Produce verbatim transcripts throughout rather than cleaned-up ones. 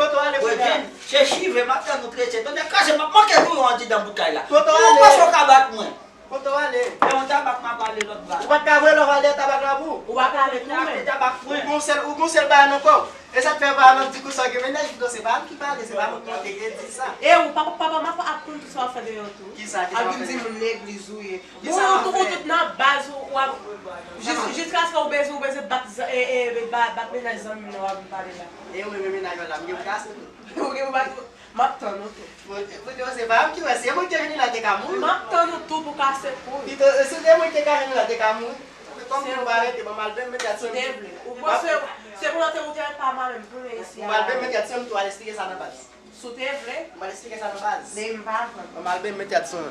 Kote w ale, frè? Rejin, se chive, m ap tann ou trete. Tande kraze, m ap manke touye w andidan bout kay la. Kote w ale? Ou panse w ka bat mwen? Kote w ale? E yon tabak m ap ale lòt bra. Ou pa t ka voye lòv ale tabak la pou ou? Ou pa ka ale tou menm. Achte tabak mwen. Ou gon sèl, ou gon sèl bagay nan kò w. E sa k fè pa m ap di konsa ke mennaj li se pa m ki pale, se pa mwen ki monte kredi sa. E ou, papa, papa m ap, ap konn tout sa w ap fè deyò tou. Kisa, kisa w ap fè? Ap vin di moun legliz ou ye. Bon, ou tout, ou tout nan baz ou, w ap, jis, jiskaske ou bezwen, ou bezwen bat, e, e, bat, bat mennaj zanmi m nan, w ap vin pale la. E ou menm mennaj la, m gen pou kase tou. Ou gen pou bat, m ap tann ou tou. Bon, bon, se pa m ki wè, se mwen ki te vini la, te ka mouri. M ap tann ou tou pou kase kou. Pito, si se mwen ki te ka vini la, te ka mouri. Kòm nou pa rete, bon, m al ben mete sou. Ou te vle. Ou panse, se pou lòt ou te pa mal menm, tounen isi a. M al ben mete sou, m tou al esplike sa nan baz. Si w te vle. M al esplike sa nan baz. Men m pa vle. Bon, m al ben mete sou.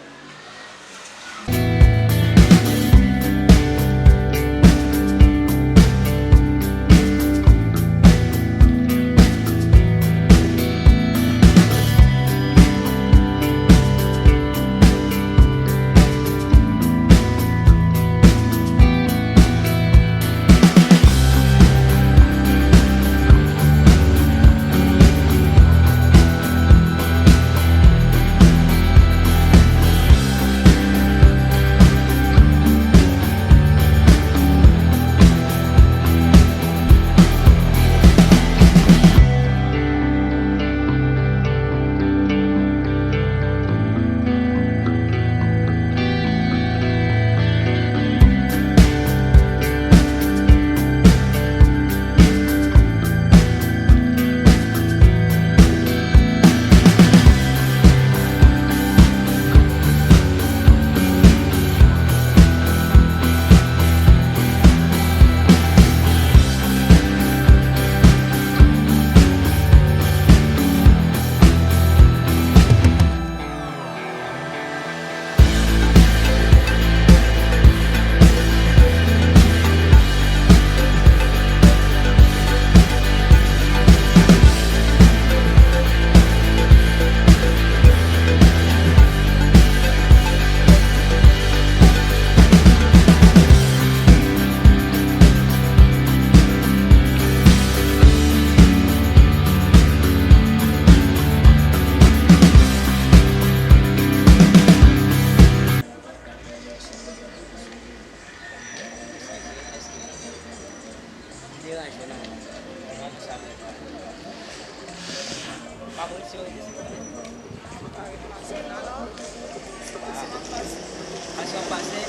Aswè pase,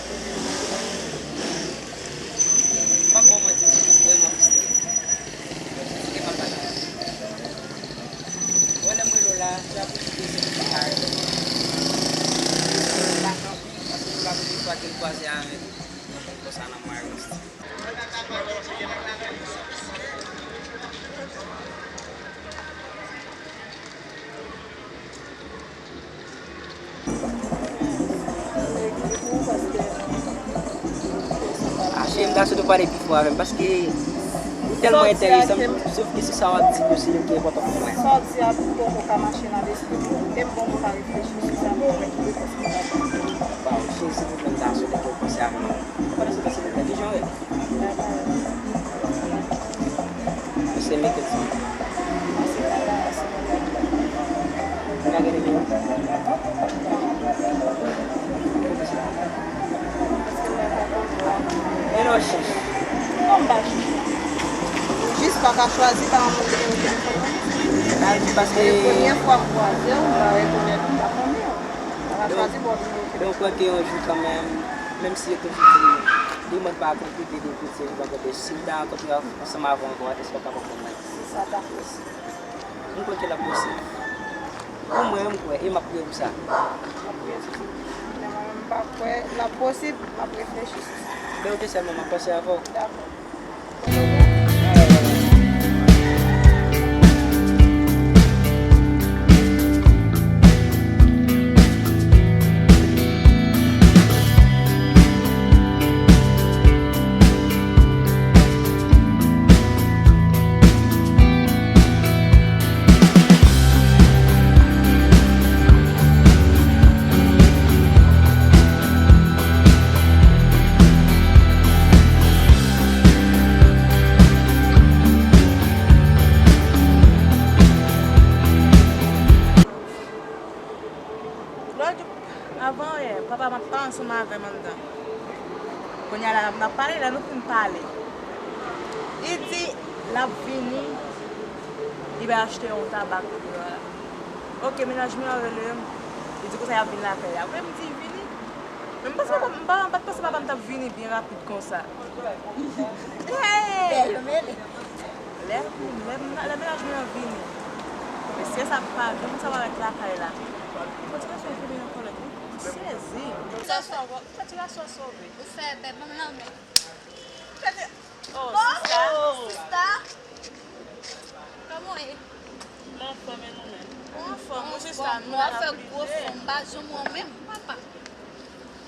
m p ap ba w manti, m vrèman fristre. Mwen santi gen mal bagay la. Wè lè m rele w la, se apre tout de se pou kare. M pa kanpe, paske se pa premye fwa ke m kwaze avèk yon moun konsa nan Mayotte. Ache m ta sot ou pale pi fò avè m, paske ou tèlman enterese m, sof ke se sa w ap di ke se li ki enpòtan pou mwen. Sa w di a poko ka mache nan lespri m, e m poko ka reflechi sou sa pou m wè ki repons m ta ba. Bon, se, se pou m ta sot ke w panse avè m. Pandan se tan, silvouplè, kijan w rele? Misye Mickelson. Ou ka gen nimewo? E non, chèch. Non, m pa chèch. Ou jis pa ka chwazi pa yon moun ki gen telefòn nan men. Sa vle di paske e premye fwa m kwaze w, m pa rekonèt, m pa konnen w. M pa ka chwazi ba w nimewo telefòn. Donk, donk, kwè ke yon jou kanmenm, menm si yo toujou di, demann pa konplike, depi se jou pa konte. Si m ta rankontre ansanm avè w ankò, èske w ka konprann mwen? Si sa ta posib. M kwè ke l ap posib. Pou mwen, m kwè, e m ap priye pou sa. M ap priye sou sa. Men mwen menm, m pa kwè l ap posib, m ap reflechi sou sa. Ben, ok, sèlman m ap panse avè w. Dakò. Glòdyou, avan yè, papa m ap pale ansanm avè m anndan. Kounye a la, n ap pale, lè nou fin pale, li di l ap vini, li va achte yon tabak pou yo la. Ok, mennaj mwen an rele m, li di konsa y ap vin lakay la. Apre m di vini. Men m panse, m pa, m pa t panse papa m t ap vini byen rapid konsa. Hey! Lè, lè, lè mennaj mwen an vini, mesye sa pa gen moun sa pa wè lakay la. Mwen ti reswè fini yon kòlèt, wi. M sezi. Sa, sa, sa ti rasò sove. Ou fè bèl, ban m lanmen. Oh, sista. Oh, sista. Kòman w ye? M anfòm, e nou menm? Ou anfòm, wi, sista, nou la fè gwo fon, m pa janm wè w menm, papa.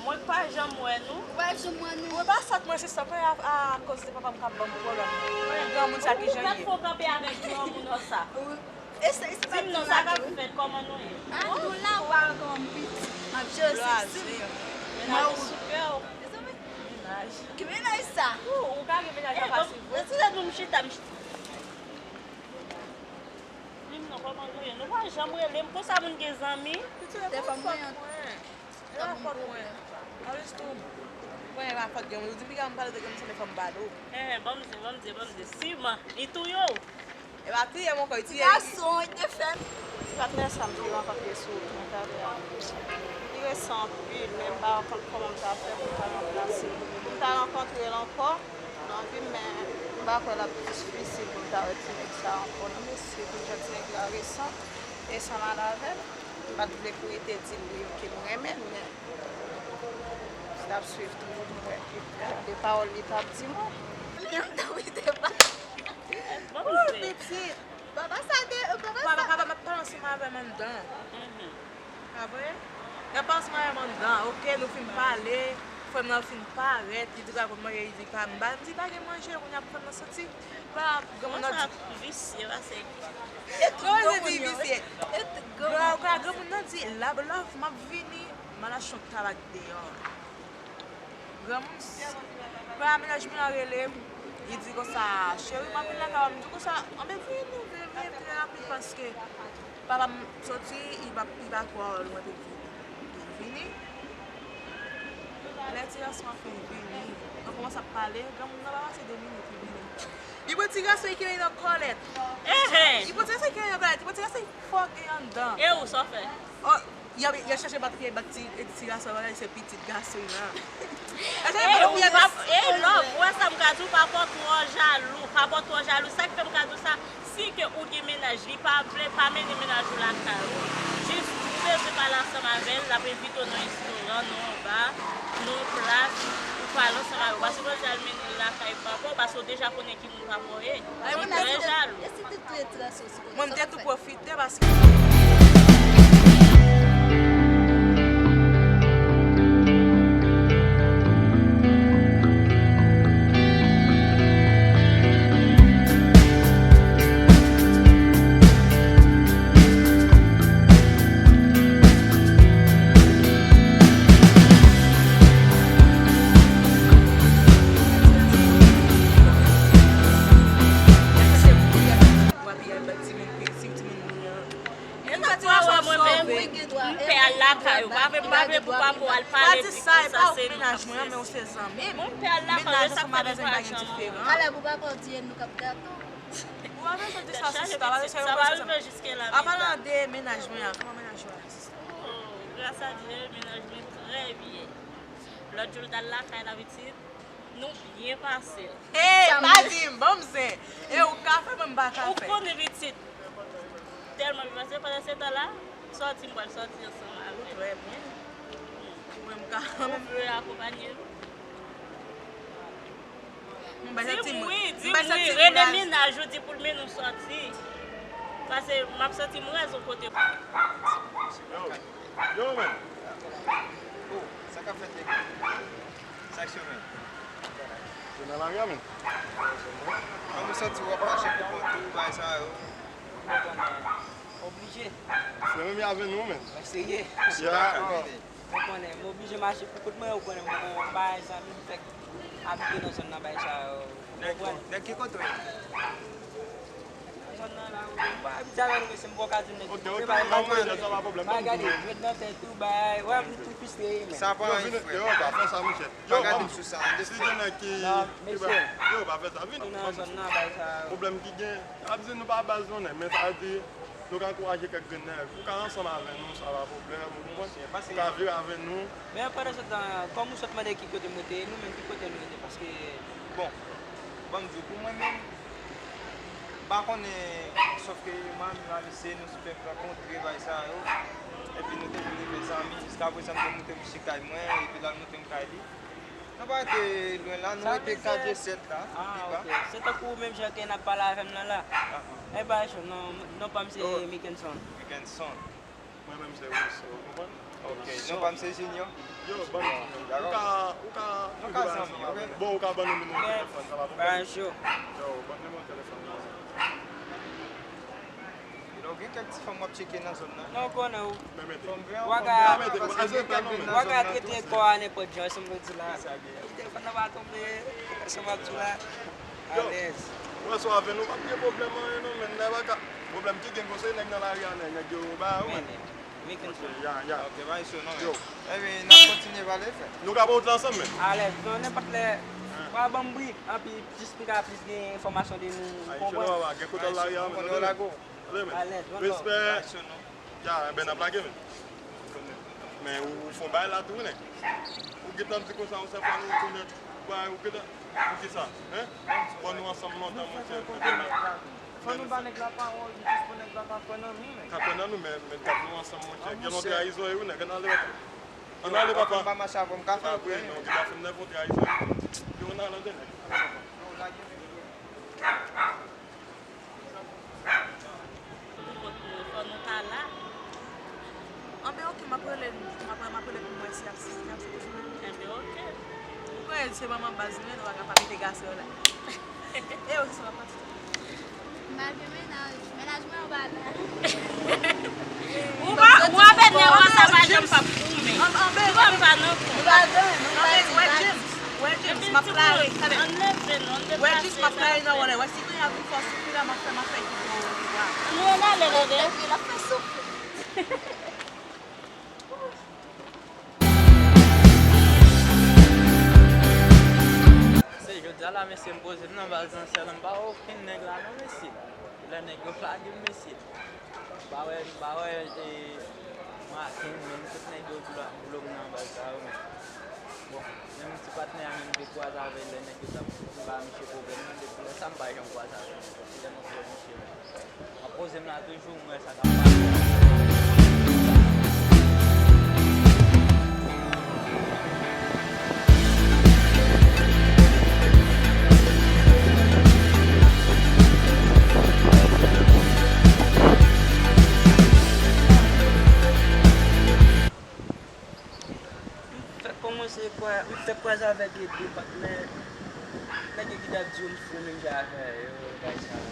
Mwen k pa janm wè nou. Ou pa janm wè nou. Mwen pa sòt mwen, sista, mwen a, a, akoz de papa m k ap ban m pwoblèm. Mwen granmoun sa ki jan ye. Ou pa fò kanpe avèk granmoun nan sa. Di m non, sa k ap fèt, kòman nou ye? Ah, nou la, ou pa wè kòman m piti. M ap jere sou. Mennaj ou sou kè w. Mennaj. Ki mennaj sa? Ou, ou ka gen mennaj la fasil vre. Si se nou m chita, m chita. Di m non, kòman nou ye? Nou pa janm rele m. Konsa moun gen zanmi. Telefòn mwen an. E pa fòt mwen. Alòs tou, mwen e pa fòt granmoun. Ou di piga m pale de granmoun, se telefòn m pale w. Enhen, ban m di, ban m di, ban m di. Siman, li touye w. E pa touye m ankò, li touye. Gason, li te fè m. Se pa trè sa m te rankontre sou wout mwen talè a. Li resan anpil, men m pa konn kòman m ta fè pou m ta ranplase l. Pou m ta rankontre l ankò nan vi m, men m pa kwè l ap difisil pou m ta wè ti nèg sa ankò, non, mesye, pou jan ti nèg la resan e sanmal avè m. M pa t vle pou li te di l wi ke m renmen l, men m t ap swiv toujou pou m wè ki de pawòl li t ap di mwen. Li menm tou, li te pa. Bon, pitit. Papa sa de, papa sa. Papa, papa, m ap pale ansanm avè m anndan. Mhm. Pa vre? N ap pale ansanm avè m anndan. Ok, nou fin pale. Frè m nan fin parèt. Li di pa konn manje, li di pa m ba. M di pa gen manje, kounye a pou frè m nan soti. Ba, granmoun nan di. Visye, pa se ki. Granmoun nan di visye. Gran, gran, granmoun nan di, love, love, m ap vini, m al achte yon tabak deyò. Granmoun, pa mennaj mwen an rele m, li di konsa, cheri, m ap vin lakay ou, m di konsa, anben vini, vini, vini, vini rapid, paske papa m soti, li pa, li pa twò lwen pou l vini. Pou l vini. Lè ti gason an fin vini, nou kòmanse ap pale, granmoun nan pa pase de minit, li vini. Li pran ti gason ki nan kòlèt. Ehe. Li pran ti gason ki nan kòlèt, li pran ti gason fò gen anndan. E ou sa w fè? Oh, y a, y a chache bat, bat ti, ti gason an, se pitit gason an. E ou pa, e love, ou wè sa m ka di w, pa fò twò jalou, pa fò twò jalou. Sa k fè m ka di w sa, si ke ou gen mennaj, li pa vle, pa mennen mennaj ou lakay ou. Jis ou bezwen pale ansanm avè l, l ap envite w nan restoran, nan yon ba, nan yon plas, ou pale ansanm avè l. Paske w pa pral mennen l lakay papa w, paske w deja konnen ki moun papa w ye. Li trè jalou. Mwen, m te tou pwofite paske E sa pou wè mwen menm, m pè al lakay ou. Pa vle, m pa vle pou papa w al pale di konsa se nou k ap fè sa. Bon, m pè al lakay ou, e sa k fè nou pa janm. Kalèb, ou pa pè w di e nou k ap gato? Ou pa bezwen di sa, sista. Sa pa rive jiske la menm. An palan de mennaj mwen an, kòman mennaj ou a, sista? Oh, gras a Dye, mennaj mwen trè byen. Lòt jou l t al lakay la, pitit. Nou byen pase. Hey, pa di m, ban m zen. E ou ka fè, mwen m pa ka fè. Ou konnen pitit tèlman byen pase, pandan se tan la, sòti m pral sòti ansanm avè l. Ou trè byen. Ou menm ka. Ou vle akonpanye nou? Di m wi, di m wi, rele mennaj ou, di pou l mennen w sòti. Pase m ap santi m rèz yon kote. Yo, yo, men. Oh, sa k ap fèt, nèg? Sa k sou men? Yo nan lari a, men. Kòman w santi w ap mache pou kont ou, bagay sa yo? Oblije. Se menm avè nou, men. Mwen serye. Ya. Ou konnen, m oblije mache pou kont mwen, ou konnen, m gon bagay zanmi m fèk abite nan zòn nan, bagay sa yo. Ou konprann? Nèg ki kote w ye? Nan zòn nan la, ou pa abite avè nou, mesye, m poko ka di w nèg ki kote, bagay, bagay, bagay, gade, dwèt nan tèt ou, bagay, wè, m tou fristre, men. Sa pa anyen, frè. Yo, pa fè sa, monchè. Yo, pa gade m sou sa, si gen nèg ki, ki ba, yo, pa fè sa, vin. Nou nan zòn nan, bagay sa yo. Pwoblèm ki gen, ap di nou pa baz nou, men sa di, nou ka ankouraje kèk grenn nèg. Ou ka ansanm avè nou, sa pa pwoblèm, ou konprann? Ou ka viv avè nou. Men pandan se tan, kòm ou sot mande ki kote m rete, nou menm ki kote nou rete, paske, bon, ban m di w, pou mwen menm, m pa konnen, sòf ke manmi, manmi se nou sipèk rankontre, bay sa yo, epi nou te vin devyen zanmi, jiska prezan m te moute m chik kay mwen, epi l al moute m kay li. Nou pa rete lwen la, nou rete katye sèt la. Ah, ok. Se tankou menm jan ke n ap pale avè m nan la. E pa cho, non, non pa m se Mickenson. Mickenson. Mwen menm se Wilson, ou konprann? Ok, non pa m se Junior. Yo, ban m Junior. Ou ka, ou ka, nou ka zanmi, ok? Bon, ou ka ban nou nimewo telefòn, sa pa pwoblèm. Pa cho. Yo, ban nimewo telefòn nan. Lè w gen kèk ti fanm w ap tcheke nan zòn nan. Non, w konnen w. Ou ka, ou ka trete kò a nenpòt jan, jan m vle di la. Telefòn nan pa tonbe, jan m ap di w la. Alèz. Ou wè sa w avè nou, p ap gen pwoblèm anyen non, men nèg pa ka. Pwoblèm ki gen konsa, nèg nan lari a, nèg, nèg yo ba yo, men. Mickenson. Ok, ya, ya. Ok, pa iso non, men. Yo. Ebyen, n ap kontinye pale, frè. Nou ka pran wout la ansanm, men. Alèz, non, nenpòt lè. Ou a ban m bri, anpi jis m ka plis gen enfòmasyon de nou, ou konprann? Gen kote w al lari a, men. Alèz, one love. Respè. Ya, enben, n ap lage, men. Men ou, ou fè yon bagay la tou, wi, nèg. Ou gentan di konsa, yon sèl fwa nou rekonèt, ou pa, ou gentan, poukisa, en? Bon, nou ansanm lontan, monchè, enben, n ap. Fò nou ba nèg la pawòl, jis pou nèg la pa pran nan nou, men. Ka pran nan nou, men, men gad nou ansanm, monchè. Gen yon trayizon, wi, nèg, ann ale, papa. Ann ale, papa. Ann pa mache avè m, ka fè w vre. Non, gen yon trayizon. Yo, ann ale, nèg. Fò nou ta la. Anben, ok, m ap rele, m ap, m ap rele pou m wè si y ap, si y ap sou telefòn. Enben, ok. Ou kwè se manman baz nou ye, nou pa ka pa mete gason yo la. E yo ki se papa tout. M pa gen mennaj, mennaj mwen anba la. Ou pa, ou avè nèg sa pa janm p ap goumen. Ou pa pa nan kont. Wè James, wè James, m ap klare. Wè James, m ap klare nan wè. Si kounye a vin fè w soufri la, m ap fè, m ap fè kite w. Ann rele ale, tande. L ap fè soufri. La, mesye, m poze m nan baz nan sèl, m pa wè okenn nèg la non, mesye. Lè nèg yo lage m, mesye. M pa wè, m pa wè, e, Maten, menm tout nèg yo blo-, blo m nan baz sa yo, men. Bon, menm ti patnè a menm te kwaze avè l, lè nèg yo t ap ba misye pwoblèm nan, depi lè sa m pa janm kwaze avè l. Depi lè m ap wè misye, m ap poze m la toujou, m wè sa k ap pase. M fèk kòmanse kwa-, m fèk kwaze avèk de patnè, nèg yo ki t ap di yo m fre menm jan avè yo, bagay sa yo.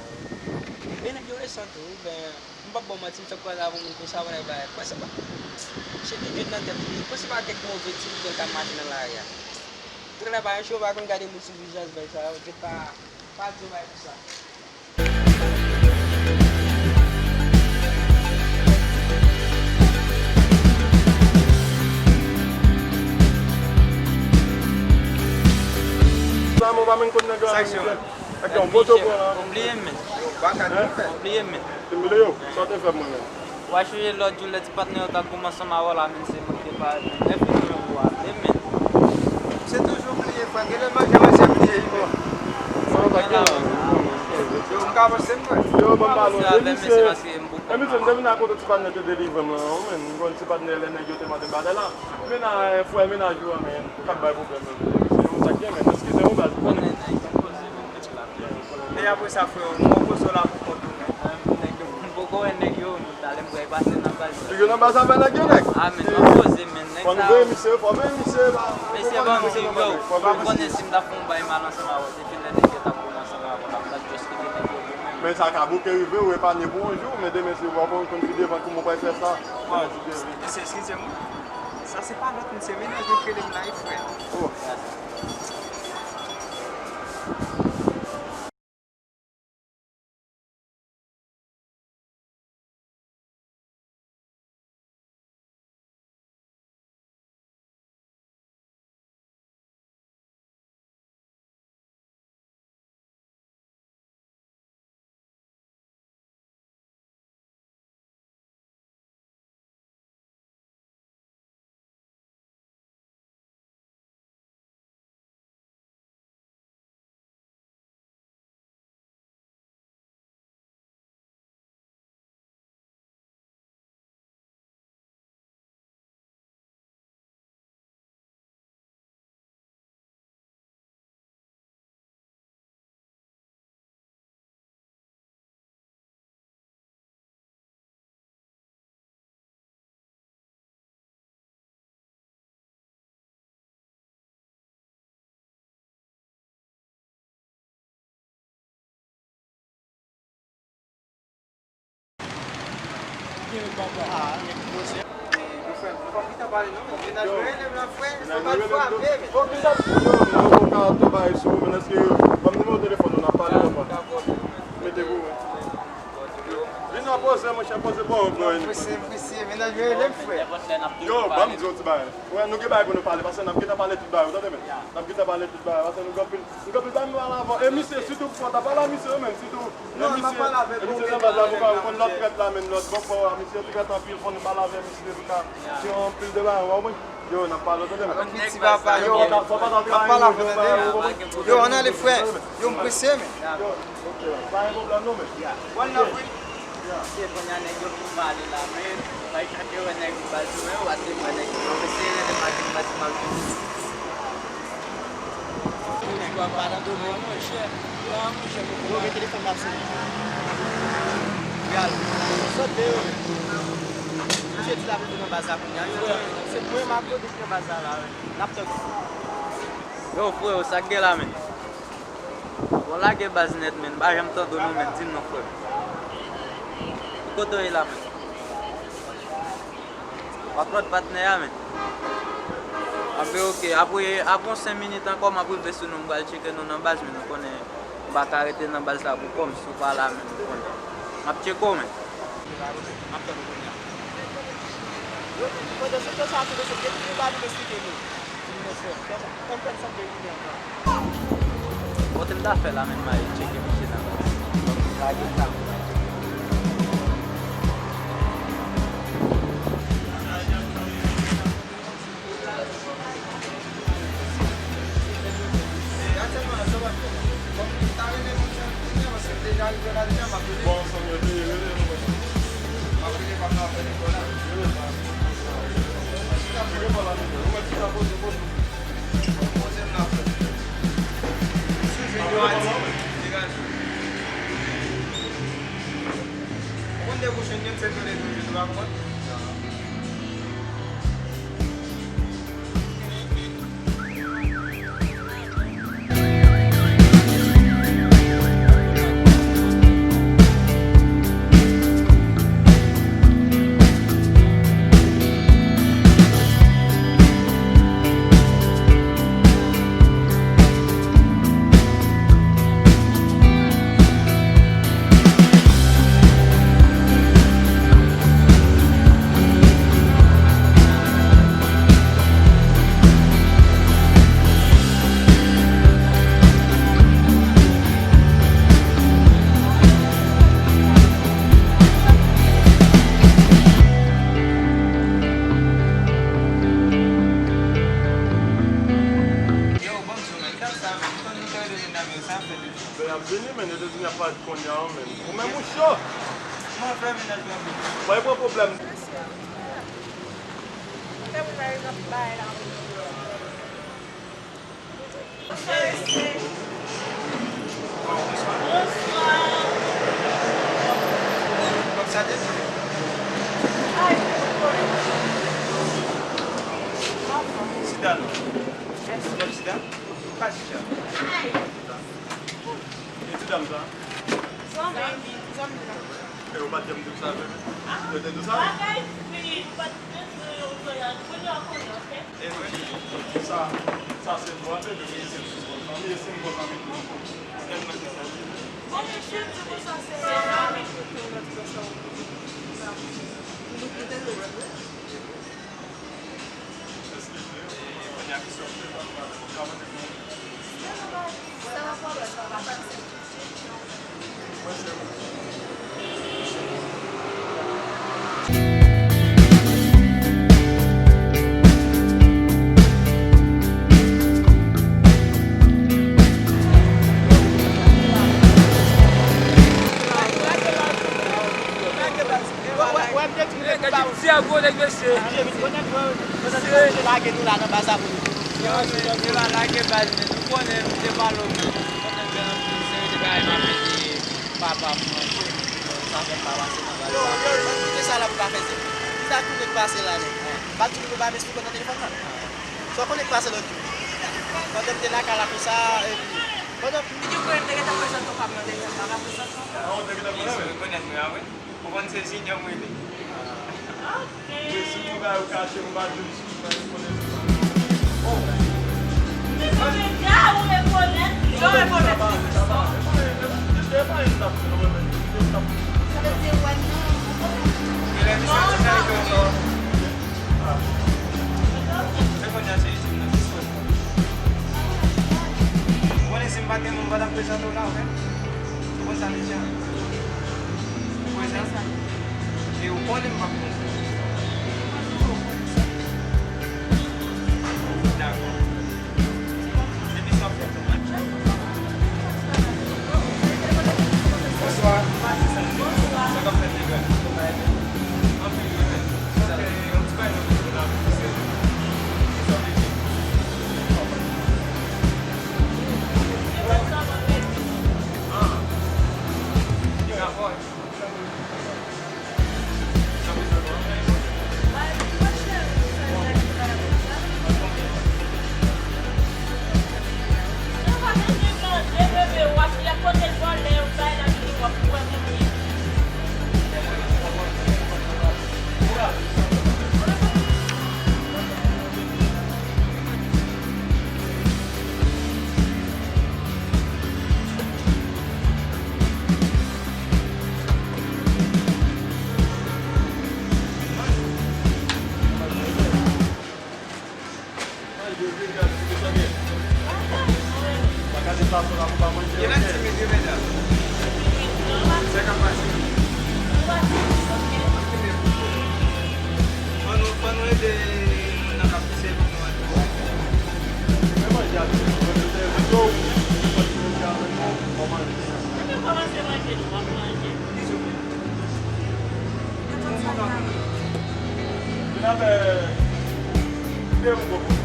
E nèg yo resan tou, ben, m p ap ba w manti, m fèk kwaze avè yon moun konsa, wè bagay, kwè se pa, se ki Dye nan tèt li, kwè se pa kèk move ti nèg k ap mache nan lari a. Tout lè pa yon cho, pa konn gade moun sou vizaj, bagay sa yo, Dye pa, pa di yon bagay konsa. Sa, mwen pa menm konn nèg yo. Sa k se, mwen? Ak yon poto pran la. Ou bliye m, men. Ou bliye m, men. Te bliye yo? Sa w te fè mwen menm? W a chonje lòt jou lè ti patnè yo t ap goumen ansanm avè w la, men se mwen ki te parèt, men lè fini yo pou w aple, men. Se toujou bliye, frè. Genlè manje, manje bliye, wi. Yo, m ka avanse, m kwè. Yo, ban m balon. E misye, e misye, m te vin a kote ti patnè te delivre m lan, wi, men. M konn ti patnè lè nèg yo te mande bagay la. Mennaj, frè, mennaj ou an, men, k ap bay pwoblèm nan. Se yon sa k gen, men, eskize mwen, baz. E apre sa, frè, mwen poze w la pou kont ou, men. Nèg yo, m poko wè nèg yo, talè m pral pase nan baz. Figi nan baz avè nèg yo, nèg. A, men, m ap poze, men, nèg sa. Fò n veye misye, fò veye misye, ba. Mesye, ban m di, yo, ou konnen si m ta fè yon bay mal ansanm avè w, depi lè nèg yo t ap goumen ansanm avè w, m ap just kite nèg yo goumen. Men sa ka bouke rive, ou epanye pou yon jou, men demen si w ap konn figi devan kouman w pral fè sa. Demen si Dye vle. Mesye, eskize m. Sa se pa lòt moun, se mennaj mwen k rele m la, wi, frè. Oh. Yo, mennaj mwen rele m la, frè, fò m al frape, men. Yo, mennaj mwen rele m tou. Yo, mennaj mwen tou, bagay sou ou, men èske, ban m nimewo telefòn ou, n ap pale, papa. Mete pou mwen. Vin nan poze, monchè, poze bon, bon. Mesye, mesye, mennaj mwen rele m, frè. Yo, ban m di yon ti bagay. Wè, nou gen bagay pou nou pale, paske n ap gentan pale tout bagay, ou tande, men? N ap gentan pale tout bagay, paske nou gen anpil, nou gen anpil bagay nou pale avan. E misye, sitou fò ta pale a misye, yo menm, sitou. E misye, e misye nan baz avoka, ou konn lòt trèt la, men lòt bò fò a misye trèt anpil, fò nou pale avè misye, pou ka gen anpil de bagay, ou konprann? Yo, n ap pale, ou tande, men? Anpil ti papa, yo, n ap pale avan, tande. Yo, ann ale, frè. Yo, m prese, men. Ok, pa gen pwoblèm non, men. One love, wi. Se kounye a nèg yo fin pale la, men, bay chante wè nèg yo bal sou men, w a te wè nèg yo. Mesye rele m a di m mèsi m ap vini. Yo, gen telefòn m ap sone. Real. Sot deyò, men. Misye di l ap rete nan baz la kounye a. Se mwen m ak Rodrigue nan baz la, la, wi. N ap tann. Yo, freo, sa k gen la, men? Bon, lage baz nèt, men. M pa janm tande w non, men. Di m non, frè m. Ki kote w ye la, men? W ap lòt patnè a, men. Anben, oke. Apre, apre yon senk minit ankò, m ap rive sou nou. M pral tcheke nou nan baz, men nou konnen m pa ka rete nan baz la pou kò m. Si w pa la, men nou konnen. M ap tcheke w, men. M ap tann ou kounye a. Yo, pandan se tan sa, se mesye, gen tout moun pa vin esplike nou. Di nou, mesye, kòman, kòman fè n sanble rive ankò? Kote m ta fè la menm, m ale tcheke misye nan baz. Lage m la. Yo, bonjou, men. Gad sa, men. M konn nou te rele nan men sa, fè de. Ben, y ap vini, men. Yo te di y ap parèt kounye a, men. Ou menm, ou cho. Mwen fè mennaj mwen. Mwen pran pwoblèm. Mwen fè moun la, yo nan bay la. Bonswa, mesye. Bonswa. Kòman sa te? Ay, chita non. Mèsi. Chita. Pa chita. E ti dam sa? Zanmi, zanmi la. E ou pa t janm di m sa vre? Yo te di w sa? Bagay fi, ou pa t bezwen yon vwayaj. Kounye a w konnen, oke? E vre? Sa, sa se dwa, bebe, men se jis bon zanmi, e se yon bon zanmi tou. Bon, mesye, di konsa se zanmi. Eskize, e, kounye a ki sòti, ou ka mande pou mwen? Lage nou la nan baz la pou nou. Yo, men, se pa lage baz, men nou konnen m te pale w, men konnen m fè anpil seri de bagay m ap ede papa m manje. Sa fè m pa pase nan baz la. Kite sa la pou pa fè zen. Kisa tou nèg pase la, nèg? Pa tou nèg pa mèsi nan telefòn nan. Sa w konnen k pase lòt jou? Pandan m te lakay la konsa, epi, pandan m te gen pou m te gentan prezante w pa m nan telefòn, pa ka prezante w. Ou rekonèt mwen a, wi. Ou konn se Junior mwen ye. Ok. Wi, si mwen ba yo kache, mwen pa di w si mwen rekonèt ou pa. Oh. Men sa men gade ou rekonèt, yo rekonèt li. Sa pa, sa pa, sa pa, se pa yon tap, se pa yon tap. Sa vle di wè non. Genlè misye ti sa yo sa. Ah. Men kounye a se YouTube nan, se sou. Ou konnen si m pa t gen moun, m pa t ap prezante w la, oke? Ou konn sa deja. Ou prezan? E ou konnen m p ap prezan. Dakò. Depi sa w fè. Bonswa. Sa k ap fèt, nèg la? Anpil, wi, men. Sa, e, yon ti bagay nou bezwen la, men se, se sa w vle di. Ah. Rapò. Se moun nan k ap sèvi nou an tou. Mwen manje avèk nou. Mwen te sèvi tou. Mwen te kòmanse manje nou, w ap manje. Vin avè de yon gogo.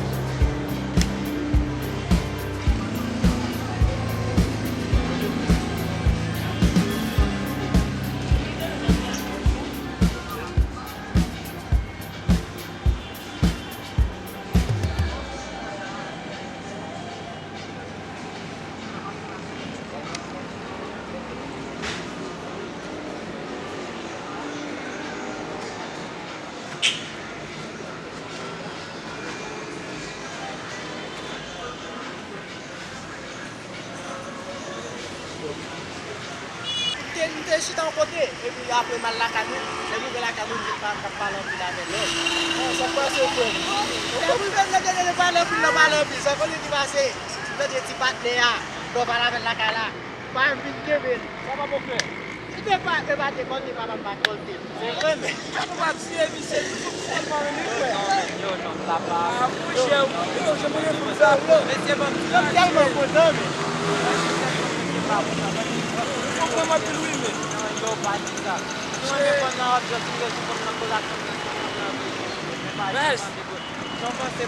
M te, m te chita yon kote, epi apre m al lakay mwen, lè m rive lakay mwen, m vin pa, m t ap pale anpil avè lòt. Bon, sa k pase, frè m? Lè m rive, m tande nèg yo pale anpil, nan pale anpil. Sa w konnen ki pase? M tande ti patnè a, lè w pale avè l lakay la. Pa vin kenbe l. Sa pa bon frè. Li te pa, li pa te konn, li pa, pa, pa konn. Se vre, men. Ou pa tiye misye, li fòk fòk pa vin frè. Yo, non, sa pa. Ah, monchè, yo, je mwen fout sa, yo. Mesye, ban m di. Yo, m tèlman kontan, men. Ou konprann anpil, wi, men. Non, yo, pa di sa. Mwen, mwen konn nan objektif, mwen konn nan koz ak Bèz.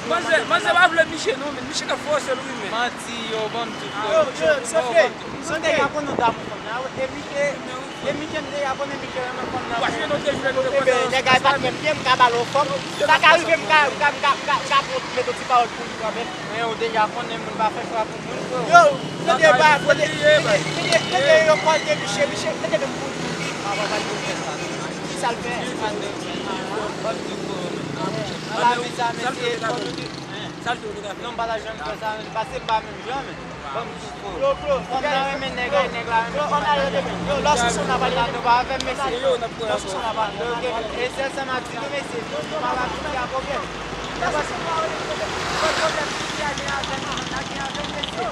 Manzè, manzè pa vle Miche non, men Miche k ap fòse l wi, men. Manti, yo, ban m di frè. Yo, yo, se fake. Son nèg ap konn nou damou fanm nan, e Miche, e Miche m deja konnen Miche renmen fanm nan. Wi, nou te jwenn nou te kontan. Nèg a pa t menm byen, m ka ba l yon fanm. Sa ka rive, m ka, m ka, m ka, m ka, m ka pran, mete yon ti pawòl pou li kanmenm. Men ou deja konnen moun pa fè chwa pou moun, frè. Yo, tande ba, tande, tande, tande yon kòl de Miche, Miche, tande menm pou li. Papa pa t vle fè sa. Ki sa l fè? Ban m di frè. Nan lavi sa, mesye, fò nou di. Sa l fè w te ka fè? Non, m pa ta janm fè sa, men, paske m pa menm jan, men. Ban m di frè. Fanm nan renmen nèg la, e nèg la renmen fanm nan. Yo, lòs ou sou nan pale la, nou pa avè m, mesye. Lòs ou sou nan pale. E sèl sa m ap di nou, mesye, nou pa la pou fè pwoblèm. Lè pase pwoblèm, pwoblèm ki gen avè nou, nan gen avè m, mesye.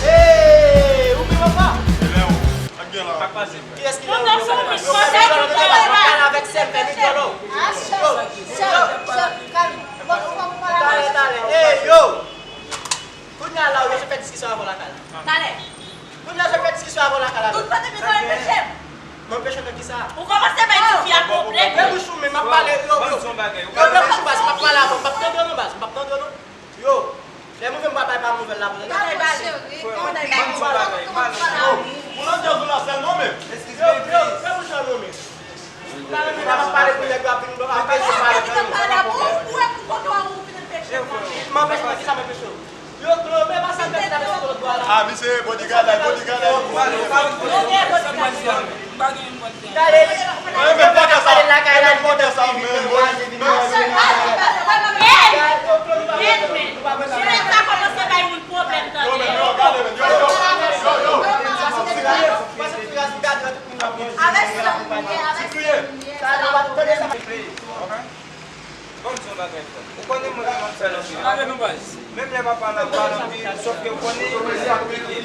Hey, ou menm apa? Kiyès ki lè ou menm apa? Pale avèk sè m, fè mikwo lò. Yo, yo, yo. Talè, talè. Hey, yo! Kounye a la, ou bezwen fè diskisyon avè w lakay la. Talè. Kounye a, w bezwen fè diskisyon avè w lakay la. Tout kote bezwen anpeche m. Mwen anpeche w nan kisa? Ou kòmanse bay tifi a pwoblèm. Fè bouch ou, men m ap pale, yo, yo. Yo, fè bouch ou, baz, m ap pale avè w, m p ap tande w non, baz, m p ap tande w non. Yo, lè m rive m pral bay pa nouvèl la pou tande. Ban m di yon bagay, ban m di yon bagay. Yo, pou lòt de jou la sèlman, men. Yo, yo, fè bouch ou non, men. Ou pa renmen lè m ap pale pou nèg yo ap vin bò, ap pale, pale pou mwen. M anpeche nan kisa m anpeche w? Yo, Claude, men pa sa m fè ki ta mete sou lòt bò a la. Ah, misye, bodyguard la, bodyguard la. Gade, men pale lakay la, men pale. Yo, Claude, nou pa bezwen, nou pa bezwen. Yo, men, yo, gade, men, yo, yo, yo, yo. Pase ti gaz, gade, gade. Avèk sa, avèk sa. Sa, nou pa tande sa. Ok. Ban m di yon bagay, frè. Ou konnen mwen menm m ap fè l anpil. Menm lè papa n ap pale anpil, sòf ke ou konnen, m ap kite.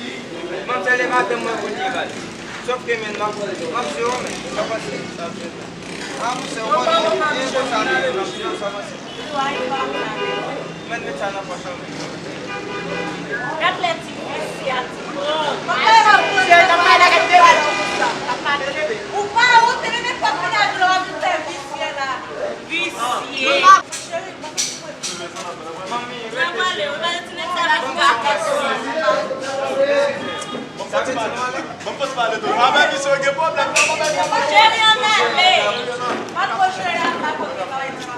Manzè lè madanm mwen pou li ye bal. Sòf ke men m ap, m ap jwe w, men sa pase. A, monchè, ou konnen, e konsa li ye, m ap jwe w, sa pase. Men met sa nan pòch ou. Gad lè ti visye a ti pran. Misye t ap pale ak de. Ou pa wont, men nenpòt moun ap di w ap fè visye la. Visye. Cheri, Bon, fòti pale, ou pale ti nèg sa la ki ka fè. Bon, fòti pale tou. Avèk misye gen pwoblèm, non, avèk misye. Cheri, ann ale. Pa t ko cheri a pa kote pa wè ti.